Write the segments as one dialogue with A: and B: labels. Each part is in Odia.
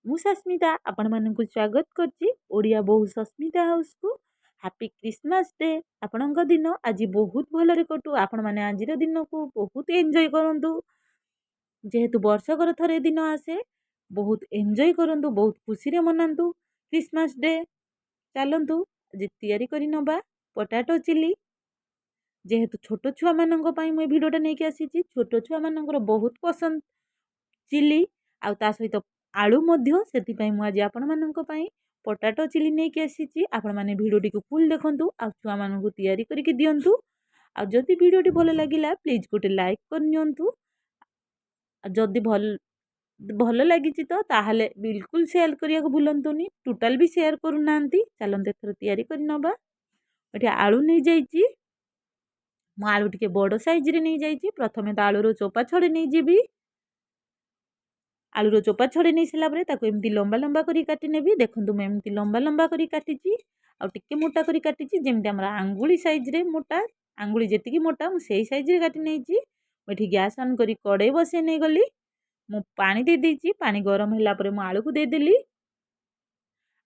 A: ମୁଁ ସସ୍ମିତା ଆପଣମାନଙ୍କୁ ସ୍ୱାଗତ କରୁଛି ଓଡ଼ିଆ ବୋହୂ ସସ୍ମିତା ହାଉସ୍କୁ। Happy Christmas day. ଆପଣଙ୍କ ଦିନ ଆଜି ବହୁତ ଭଲରେ କଟୁ। ଆପଣମାନେ ଆଜିର ଦିନକୁ ବହୁତ ଏନ୍ଜୟ କରନ୍ତୁ। ଯେହେତୁ ବର୍ଷକର ଥରେ ଦିନ ଆସେ, ବହୁତ ଏନ୍ଜୟ କରନ୍ତୁ, ବହୁତ ଖୁସିରେ ମନାନ୍ତୁ ଖ୍ରୀଷ୍ଟମାସ୍ ଡେ। ଚାଲନ୍ତୁ, ଆଜି ତିଆରି କରି ନେବା ପଟାଟୋ ଚିଲି। ଯେହେତୁ ଛୋଟ ଛୁଆମାନଙ୍କ ପାଇଁ ମୁଁ ଏ ଭିଡ଼ିଓଟା ନେଇକି ଆସିଛି, ଛୋଟ ଛୁଆମାନଙ୍କର ବହୁତ ପସନ୍ଦ ଚିଲି ଆଉ ତା ସହିତ ଆଳୁ ମଧ୍ୟ। ସେଥିପାଇଁ ମୁଁ ଆଜି ଆପଣମାନଙ୍କ ପାଇଁ ପଟାଟୋ ଚିଲି ନେଇକି ଆସିଛି। ଆପଣମାନେ ଭିଡ଼ିଓଟିକୁ ଫୁଲ୍ ଦେଖନ୍ତୁ ଆଉ ଛୁଆମାନଙ୍କୁ ତିଆରି କରିକି ଦିଅନ୍ତୁ। ଆଉ ଯଦି ଭିଡ଼ିଓଟି ଭଲ ଲାଗିଲା, ପ୍ଲିଜ୍ ଗୋଟେ ଲାଇକ୍ କରିନିଅନ୍ତୁ। ଆଉ ଯଦି ଭଲ ଭଲ ଲାଗିଛି ତ ତାହେଲେ ବିଲକୁଲ ସେୟାର କରିବାକୁ ଭୁଲନ୍ତୁନି। ଟୋଟାଲ୍ ବି ସେୟାର କରୁନାହାନ୍ତି। ଚାଲନ୍ତୁ, ଏଥର ତିଆରି କରି ନେବା। ଏଠି ଆଳୁ ନେଇଯାଇଛି ମୁଁ। ଆଳୁ ଟିକେ ବଡ଼ ସାଇଜ୍ରେ ନେଇଯାଇଛି। ପ୍ରଥମେ ତ ଆଳୁର ଚୋପା ଛଡ଼େଇ ନେଇଯିବି। ଆଳୁର ଚୋପା ଛଡ଼େଇ ନେଇ ସାରିଲା ପରେ ତାକୁ ଏମିତି ଲମ୍ବା ଲମ୍ବା କରି କାଟି ନେବି। ଦେଖନ୍ତୁ, ମୁଁ ଏମିତି ଲମ୍ବା ଲମ୍ବା କରି କାଟିଛି ଆଉ ଟିକେ ମୋଟା କରି କାଟିଛି, ଯେମିତି ଆମର ଆଙ୍ଗୁଳି ସାଇଜ୍ରେ ମୋଟା। ଆଙ୍ଗୁଳି ଯେତିକି ମୋଟା, ମୁଁ ସେଇ ସାଇଜ୍ରେ କାଟି ନେଇଛି। ମୁଁ ଏଠି ଗ୍ୟାସ୍ ଅନ୍ କରି କଡ଼େଇ ବସେଇ ନେଇଗଲି। ମୁଁ ପାଣି ଦେଇଦେଇଛି। ପାଣି ଗରମ ହେଲା ପରେ ମୁଁ ଆଳୁକୁ ଦେଇଦେଲି।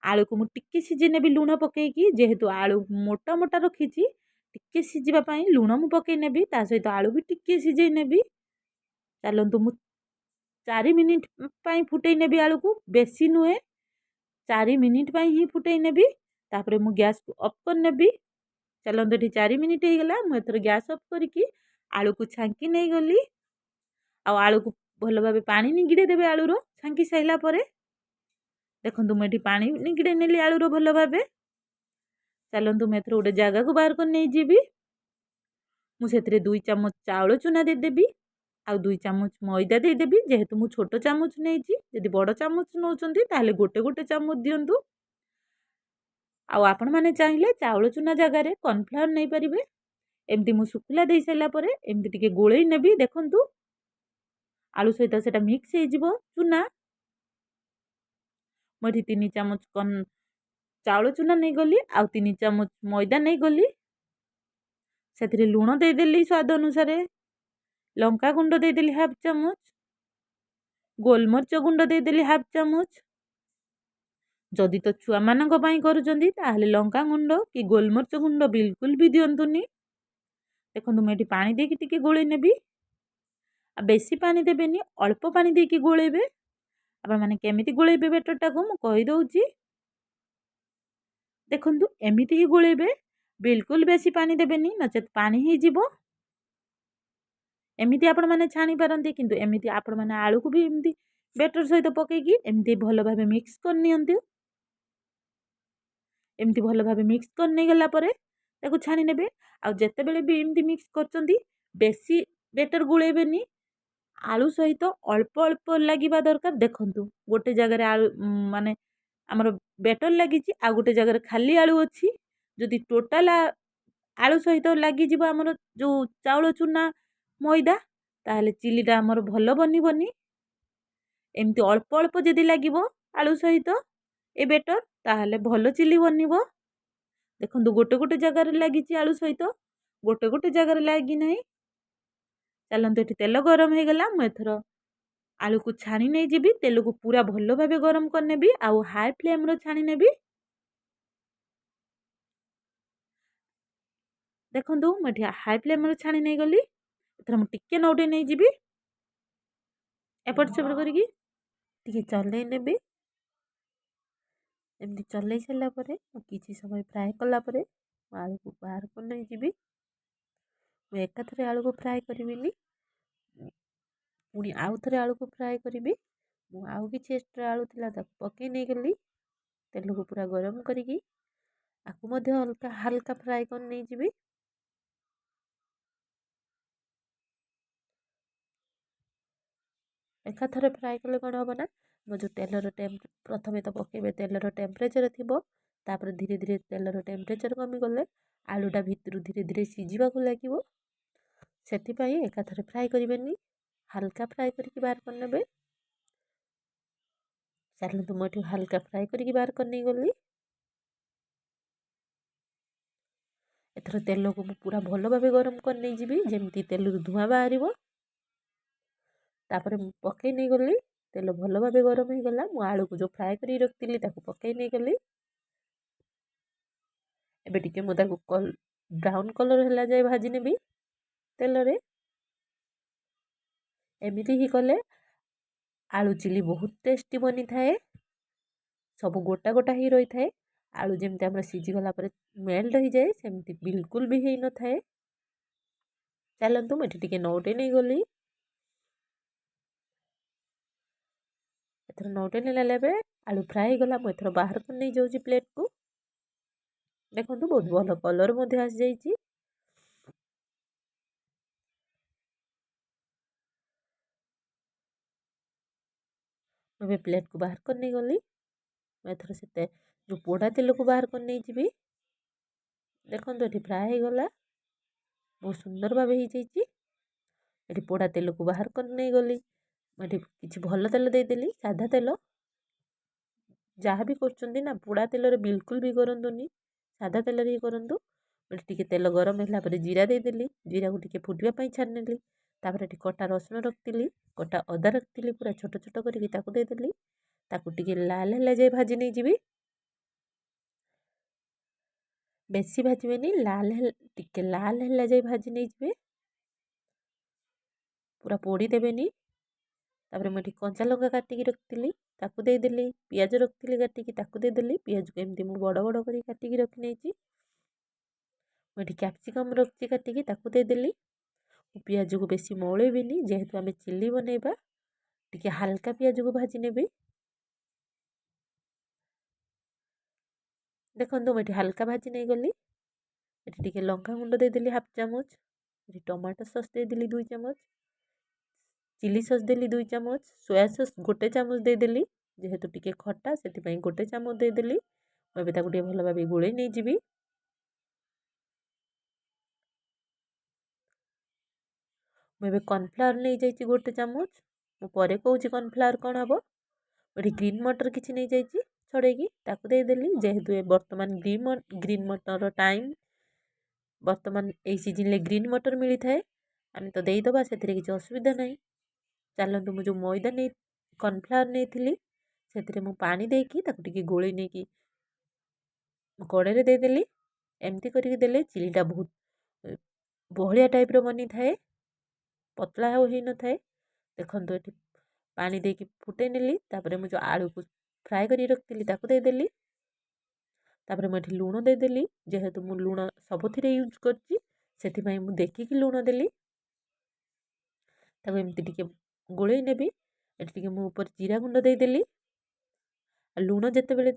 A: ଆଳୁକୁ ମୁଁ ଟିକେ ସିଝେଇ ନେବି ଲୁଣ ପକାଇକି। ଯେହେତୁ ଆଳୁ ମୋଟା ମୋଟା ରଖିଛି, ଟିକେ ସିଝିବା ପାଇଁ ଲୁଣ ମୁଁ ପକାଇ ନେବି। ତା ସହିତ ଆଳୁ ବି ଟିକେ ସିଝେଇ ନେବି। ଚାଲନ୍ତୁ, ମୁଁ 4 ମିନିଟ୍ ପାଇଁ ଫୁଟେଇ ନେବି ଆଳୁକୁ। ବେଶୀ ନୁହେଁ, 4 ମିନିଟ୍ ପାଇଁ ହିଁ ଫୁଟେଇ ନେବି। ତାପରେ ମୁଁ ଗ୍ୟାସ୍କୁ ଅଫ୍ କରିନେବି। ଚାଲନ୍ତୁ, ଏଠି 4 ମିନିଟ୍ ହେଇଗଲା। ମୁଁ ଏଥର ଗ୍ୟାସ୍ ଅଫ୍ କରିକି ଆଳୁକୁ ଛାଙ୍କି ନେଇଗଲି। ଆଉ ଆଳୁକୁ ଭଲ ଭାବେ ପାଣି ନିଗିଡ଼େଇ ଦେବେ ଆଳୁର ଛାଙ୍କି ସାରିଲା ପରେ। ଦେଖନ୍ତୁ, ମୁଁ ଏଠି ପାଣି ନିଗିଡ଼େଇ ନେଲି ଆଳୁର ଭଲ ଭାବେ। ଚାଲନ୍ତୁ, ମୁଁ ଏଥର ଗୋଟେ ଜାଗାକୁ ବାହାର କରି ନେଇଯିବି। ମୁଁ ସେଥିରେ 2 ଚାମଚ ଚାଉଳ ଚୁନା ଦେଇଦେବି ଆଉ 2 ଚାମଚ ମଇଦା ଦେଇଦେବି। ଯେହେତୁ ମୁଁ ଛୋଟ ଚାମଚ ନେଇଛି, ଯଦି ବଡ଼ ଚାମଚ ନେଉଛନ୍ତି ତାହେଲେ ଗୋଟେ ଗୋଟେ ଚାମଚ ଦିଅନ୍ତୁ। ଆଉ ଆପଣମାନେ ଚାହିଁଲେ ଚାଉଳ ଚୁନା ଜାଗାରେ କର୍ଣ୍ଣଫ୍ଲାୱାର ନେଇପାରିବେ। ଏମିତି ମୁଁ ଶୁଖିଲା ଦେଇ ସାରିଲା ପରେ ଏମିତି ଟିକେ ଗୋଳେଇ ନେବି। ଦେଖନ୍ତୁ, ଆଳୁ ସହିତ ସେଇଟା ମିକ୍ସ ହେଇଯିବ ଚୁନା। ମୁଁ ଏଠି 3 ଚାମଚ ଚାଉଳ ଚୁନା ନେଇଗଲି ଆଉ 3 ଚାମଚ ମଇଦା ନେଇଗଲି। ସେଥିରେ ଲୁଣ ଦେଇଦେଲି ସ୍ୱାଦ ଅନୁସାରେ, ଲଙ୍କା ଗୁଣ୍ଡ ଦେଇଦେଲି ହାଫ୍ ଚାମଚ, ଗୋଲମରିଚ ଗୁଣ୍ଡ ଦେଇଦେଲି ହାଫ୍ ଚାମଚ। ଯଦି ତ ଛୁଆମାନଙ୍କ ପାଇଁ କରୁଛନ୍ତି, ତାହେଲେ ଲଙ୍କା ଗୁଣ୍ଡ କି ଗୋଲମରିଚ ଗୁଣ୍ଡ ବିଲକୁଲ ବି ଦିଅନ୍ତୁନି। ଦେଖନ୍ତୁ, ମୁଁ ଏଠି ପାଣି ଦେଇକି ଟିକେ ଗୋଳେଇ ନେବି। ଆଉ ବେଶୀ ପାଣି ଦେବେନି, ଅଳ୍ପ ପାଣି ଦେଇକି ଗୋଳେଇବେ। ଆପଣମାନେ କେମିତି ଗୋଳେଇବେ ବେଟରଟାକୁ ମୁଁ କହିଦେଉଛି। ଦେଖନ୍ତୁ, ଏମିତି ହିଁ ଗୋଳେଇବେ। ବିଲକୁଲ ବେଶୀ ପାଣି ଦେବେନି, ନଚେତ୍ ପାଣି ହେଇଯିବ। ଏମିତି ଆପଣମାନେ ଛାଣି ପାରନ୍ତି, କିନ୍ତୁ ଏମିତି ଆପଣମାନେ ଆଳୁକୁ ବି ଏମିତି ବେଟର ସହିତ ପକାଇକି ଏମିତି ଭଲ ଭାବେ ମିକ୍ସ କରିନିଅନ୍ତୁ। ଏମିତି ଭଲ ଭାବେ ମିକ୍ସ କରି ନେଇଗଲା ପରେ ତାକୁ ଛାଣି ନେବେ। ଆଉ ଯେତେବେଳେ ବି ଏମିତି ମିକ୍ସ କରୁଛନ୍ତି, ବେଶୀ ବେଟର ଗୋଳେଇବେନି। ଆଳୁ ସହିତ ଅଳ୍ପ ଅଳ୍ପ ଲାଗିବା ଦରକାର। ଦେଖନ୍ତୁ, ଗୋଟେ ଜାଗାରେ ଆଳୁ ମାନେ ଆମର ବେଟର ଲାଗିଛି ଆଉ ଗୋଟେ ଜାଗାରେ ଖାଲି ଆଳୁ ଅଛି। ଯଦି ଟୋଟାଲ ଆଳୁ ସହିତ ଲାଗିଯିବ ଆମର ଯେଉଁ ଚାଉଳ ଚୁନା ମଇଦା, ତାହେଲେ ଚିଲିଟା ଆମର ଭଲ ବନିବନି। ଏମିତି ଅଳ୍ପ ଅଳ୍ପ ଯଦି ଲାଗିବ ଆଳୁ ସହିତ ଏ ବେଟର, ତାହେଲେ ଭଲ ଚିଲି ବନିବ। ଦେଖନ୍ତୁ, ଗୋଟେ ଗୋଟେ ଜାଗାରେ ଲାଗିଛି ଆଳୁ ସହିତ, ଗୋଟେ ଗୋଟେ ଜାଗାରେ ଲାଗିନାହିଁ। ଚାଲନ୍ତୁ, ଏଠି ତେଲ ଗରମ ହେଇଗଲା। ମୁଁ ଏଥର ଆଳୁକୁ ଛାଣି ନେଇଯିବି। ତେଲକୁ ପୁରା ଭଲ ଭାବେ ଗରମ କରିନେବି ଆଉ ହାଇ ଫ୍ଲେମ୍ର ଛାଣି ନେବି। ଦେଖନ୍ତୁ, ମୁଁ ଏଠି ହାଇ ଫ୍ଲେମ୍ରେ ଛାଣି ନେଇଗଲି। ଏଥର ମୁଁ ଟିକେ ନଉଟେଇ ନେଇଯିବି, ଏପଟ ସେପଟ କରିକି।
B: ଟିକେ ଚଲେଇ ନେବି। ଏମିତି ଚଲେଇ ସାରିଲା ପରେ ମୁଁ କିଛି ସମୟ ଫ୍ରାଏ କଲା ପରେ ମୁଁ ଆଳୁକୁ ବାହାର କରି ନେଇଯିବି। ମୁଁ ଏକାଥରେ ଆଳୁକୁ ଫ୍ରାଏ କରିବିନି, ପୁଣି ଆଉ ଥରେ ଆଳୁକୁ ଫ୍ରାଏ କରିବି। ମୁଁ ଆଉ କିଛି ଏକ୍ସଟ୍ରା ଆଳୁ ଥିଲା, ତାକୁ ପକାଇ ନେଇଗଲି। ତେଲକୁ ପୁରା ଗରମ କରିକି ଆକୁ ମଧ୍ୟ ହାଲକା ହାଲକା ଫ୍ରାଏ କରି ନେଇଯିବି। ଏକାଥରେ ଫ୍ରାଏ କଲେ କ'ଣ ହେବ ନା, ମୋ ଯେଉଁ ତେଲର ପ୍ରଥମେ ତ ପକାଇବେ, ତେଲର ଟେମ୍ପରେଚର୍ ଥିବ, ତାପରେ ଧୀରେ ଧୀରେ ତେଲର ଟେମ୍ପରେଚର୍ କମିଗଲେ ଆଳୁଟା ଭିତରୁ ଧୀରେ ଧୀରେ ସିଝିବାକୁ ଲାଗିବ। ସେଥିପାଇଁ ଏକାଥରେ ଫ୍ରାଏ କରିବେନି, ହାଲକା ଫ୍ରାଏ କରିକି ବାହାର କରିନେବେ। ଚାଲନ୍ତୁ, ମୁଁ ଏଠି ହାଲକା ଫ୍ରାଏ କରିକି ବାହାର କରି ନେଇଗଲି। ଏଥର ତେଲକୁ ମୁଁ ପୁରା ଭଲ ଭାବେ ଗରମ କରି ନେଇଯିବି, ଯେମିତି ତେଲରୁ ଧୂଆଁ ବାହାରିବ। ତାପରେ ମୁଁ ପକାଇ ନେଇଗଲି। ତେଲ ଭଲ ଭାବେ ଗରମ ହେଇଗଲା। ମୁଁ ଆଳୁକୁ ଯେଉଁ ଫ୍ରାଏ କରିକି ରଖିଥିଲି ତାକୁ ପକାଇ ନେଇଗଲି। ଏବେ ଟିକେ ମୁଁ ତାକୁ ବ୍ରାଉନ୍ କଲର୍ ହେଲା ଯାଏ ଭାଜି ନେବି ତେଲରେ। ଏମିତି ହିଁ କଲେ ଆଳୁ ଚିଲି ବହୁତ ଟେଷ୍ଟି ବନିଥାଏ। ସବୁ ଗୋଟା ଗୋଟା ହେଇ ରହିଥାଏ। ଆଳୁ ଯେମିତି ଆମର ସିଝିଗଲା ପରେ ମେଲ୍ଟ ହେଇଯାଏ, ସେମିତି ବିଲକୁଲ ବି ହେଇନଥାଏ। ଚାଲନ୍ତୁ, ମୁଁ ଏଠି ଟିକେ ନଉଟେଇ ନେଇଗଲି। ଏଥର ନଉଟେଇ ନେଲା ଏବେ ଆଳୁ ଫ୍ରାଏ ହେଇଗଲା। ମୁଁ ଏଥର ବାହାରକୁ ନେଇଯାଉଛି ପ୍ଲେଟ୍କୁ। ଦେଖନ୍ତୁ, ବହୁତ ଭଲ କଲର୍ ମଧ୍ୟ ଆସିଯାଇଛି। ମୁଁ ଏବେ ପ୍ଲେଟ୍କୁ ବାହାର କରି ନେଇଗଲି। ମୁଁ ଏଥର ସେତେ ଯେଉଁ ପୋଡ଼ା ତେଲକୁ ବାହାର କରି ନେଇଯିବି। ଦେଖନ୍ତୁ, ଏଠି ଫ୍ରାଏ ହେଇଗଲା, ବହୁତ ସୁନ୍ଦର ଭାବେ ହେଇଯାଇଛି। ଏଠି ପୋଡ଼ା ତେଲକୁ ବାହାର କରି ନେଇଗଲି। ମୁଁ ଏଠି କିଛି ଭଲ ତେଲ ଦେଇଦେଲି, ସାଧା ତେଲ। ଯାହା ବି କରୁଛନ୍ତି ନା, ପୋଡ଼ା ତେଲରେ ବିଲକୁଲ ବି କରନ୍ତୁନି, ସାଧା ତେଲରେ ହିଁ କରନ୍ତୁ। ଏଠି ଟିକେ ତେଲ ଗରମ ହେଲା ପରେ ଜିରା ଦେଇଦେଲି। ଜିରାକୁ ଟିକେ ଫୁଟିବା ପାଇଁ ଛାଡ଼ିନେଲି। ତାପରେ ଏଠି କଟା ରସୁଣ ରଖିଥିଲି, କଟା ଅଦା ରଖିଥିଲି, ପୁରା ଛୋଟ ଛୋଟ କରିକି ତାକୁ ଦେଇଦେଲି। ତାକୁ ଟିକେ ଲାଲ ହେଲା ଯାଏ ଭାଜି ନେଇଯିବି। ବେଶୀ ଭାଜିବେନି, ଲାଲ ଟିକେ ଲାଲ ହେଲା ଯାଏ ଭାଜି ନେଇଯିବେ, ପୁରା ପୋଡ଼ି ଦେବେନି। ତାପରେ ମୁଁ ଏଠି କଞ୍ଚା ଲଙ୍କା କାଟିକି ରଖିଥିଲି, ତାକୁ ଦେଇଦେଲି। ପିଆଜ ରଖିଥିଲି କାଟିକି, ତାକୁ ଦେଇଦେଲି। ପିଆଜକୁ ଏମିତି ମୁଁ ବଡ଼ ବଡ଼ କରି କାଟିକି ରଖିନେଇଛି। ମୁଁ ଏଠି କ୍ୟାପ୍ସିକମ୍ ରଖିଛି କାଟିକି, ତାକୁ ଦେଇଦେଲି। ମୁଁ ପିଆଜକୁ ବେଶୀ ମଉଳେଇବିନି, ଯେହେତୁ ଆମେ ଚିଲି ବନେଇବା। ଟିକେ ହାଲକା ପିଆଜକୁ ଭାଜି ନେବି। ଦେଖନ୍ତୁ, ମୁଁ ଏଠି ହାଲକା ଭାଜି ନେଇଗଲି। ଏଠି ଟିକେ ଲଙ୍କା ଗୁଣ୍ଡ ଦେଇଦେଲି ହାଫ୍ ଚାମଚ। ଏଠି ଟମାଟୋ ସସ୍ ଦେଇଦେଲି 2 ଚାମଚ, ଚିଲି ସସ୍ ଦେଲି 2 ଚାମଚ, ସୋୟା ସସ୍ 1 ଚାମଚ ଦେଇଦେଲି। ଯେହେତୁ ଟିକେ ଖଟା, ସେଥିପାଇଁ 1 ଚାମଚ ଦେଇଦେଲି। ମୁଁ ଏବେ ତାକୁ ଟିକେ ଭଲ ଭାବେ ଗୋଳେଇ ନେଇଯିବି। ମୁଁ ଏବେ କର୍ଣ୍ଣଫ୍ଲାୱାର ନେଇଯାଇଛି 1 ଚାମଚ। ମୁଁ ପରେ କହୁଛି କର୍ଣ୍ଣଫ୍ଲାୱାର କ'ଣ ହେବ। ଏଠି ଗ୍ରୀନ୍ ମଟର କିଛି ନେଇଯାଇଛି ଛଡ଼େଇକି, ତାକୁ ଦେଇଦେଲି। ଯେହେତୁ ଏ ବର୍ତ୍ତମାନ ଗ୍ରୀନ୍ ମଟରର ଟାଇମ୍, ବର୍ତ୍ତମାନ ଏଇ ସିଜିନ୍ରେ ଗ୍ରୀନ୍ ମଟର ମିଳିଥାଏ, ଆମେ ତ ଦେଇଦେବା, ସେଥିରେ କିଛି ଅସୁବିଧା ନାହିଁ। ଚାଲନ୍ତୁ, ମୁଁ ଯେଉଁ ମଇଦା ନେଇ କର୍ଣ୍ଣଫ୍ଲାୱାର ନେଇଥିଲି, ସେଥିରେ ମୁଁ ପାଣି ଦେଇକି ତାକୁ ଟିକେ ଗୋଳେଇ ନେଇକି କଡ଼େଇରେ ଦେଇଦେଲି। ଏମିତି କରିକି ଦେଲେ ଚିଲିଟା ବହୁତ ବହଳିଆ ଟାଇପ୍ର ବନିଥାଏ, ପତଳା ଆଉ ହେଇନଥାଏ। ଦେଖନ୍ତୁ, ଏଠି ପାଣି ଦେଇକି ଫୁଟେଇ ନେଲି। ତାପରେ ମୁଁ ଯେଉଁ ଆଳୁକୁ ଫ୍ରାଏ କରି ରଖିଥିଲି ତାକୁ ଦେଇଦେଲି। ତାପରେ ମୁଁ ଏଠି ଲୁଣ ଦେଇଦେଲି। ଯେହେତୁ ମୁଁ ଲୁଣ ସବୁଥିରେ ୟୁଜ୍ କରିଛି, ସେଥିପାଇଁ ମୁଁ ଦେଖିକି ଲୁଣ ଦେଲି। ତାକୁ ଏମିତି ଟିକେ ଗୋଳେଇ ନେବି। ଏଠି ଟିକେ ମୁଁ ଉପରେ ଜିରା ଗୁଣ୍ଡ ଦେଇଦେଲି। ଆଉ ଲୁଣ ଯେତେବେଳେ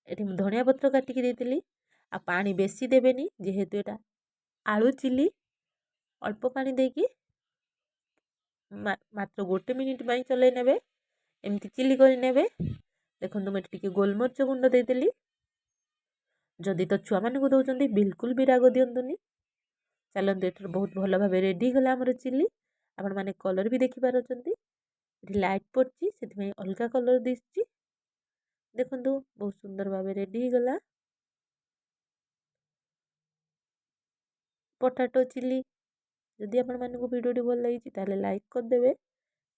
B: ଏଠି ମୁଁ ଧନିଆ ପତ୍ର କାଟିକି ଦେଇଥିଲି। ଆଉ ପାଣି ବେଶୀ ଦେବେନି, ଯେହେତୁ ଏଇଟା ଆଳୁ ଚିଲି। ଅଳ୍ପ ପାଣି ଦେଇକି ମାତ୍ର 1 ମିନିଟ୍ ପାଇଁ ଚଲେଇ ନେବେ, ଏମିତି ଚିଲି କରିନେବେ। ଦେଖନ୍ତୁ, ମୁଁ ଏଠି ଟିକେ ଗୋଲମରିଚ ଗୁଣ୍ଡ ଦେଇଦେଲି। ଯଦି ତ ଛୁଆମାନଙ୍କୁ ଦେଉଛନ୍ତି, ବିଲକୁଲ ବି ରାଗ ଦିଅନ୍ତୁନି। ଚାଲନ୍ତୁ, ଏଠାରେ ବହୁତ ଭଲ ଭାବେ ରେଡ଼ି ହେଇଗଲା ଆମର ଚିଲି। ଆପଣମାନେ କଲର୍ ବି ଦେଖିପାରୁଛନ୍ତି। ଏଠି ଲାଇଟ୍ ପଡ଼ିଛି, ସେଥିପାଇଁ ଅଲଗା କଲର୍ ଦିଶୁଛି। ଦେଖନ୍ତୁ, ବହୁତ ସୁନ୍ଦର ଭାବେ ରେଡ଼ି ହେଇଗଲା ପଟାଟୋ ଚିଲି। ଯଦି ଆପଣମାନଙ୍କୁ ଭିଡ଼ିଓଟି ଭଲ ଲାଗିଛି, ତାହେଲେ ଲାଇକ୍ କରିଦେବେ,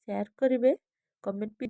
B: ସେୟାର କରିବେ, କମେଣ୍ଟ ବି।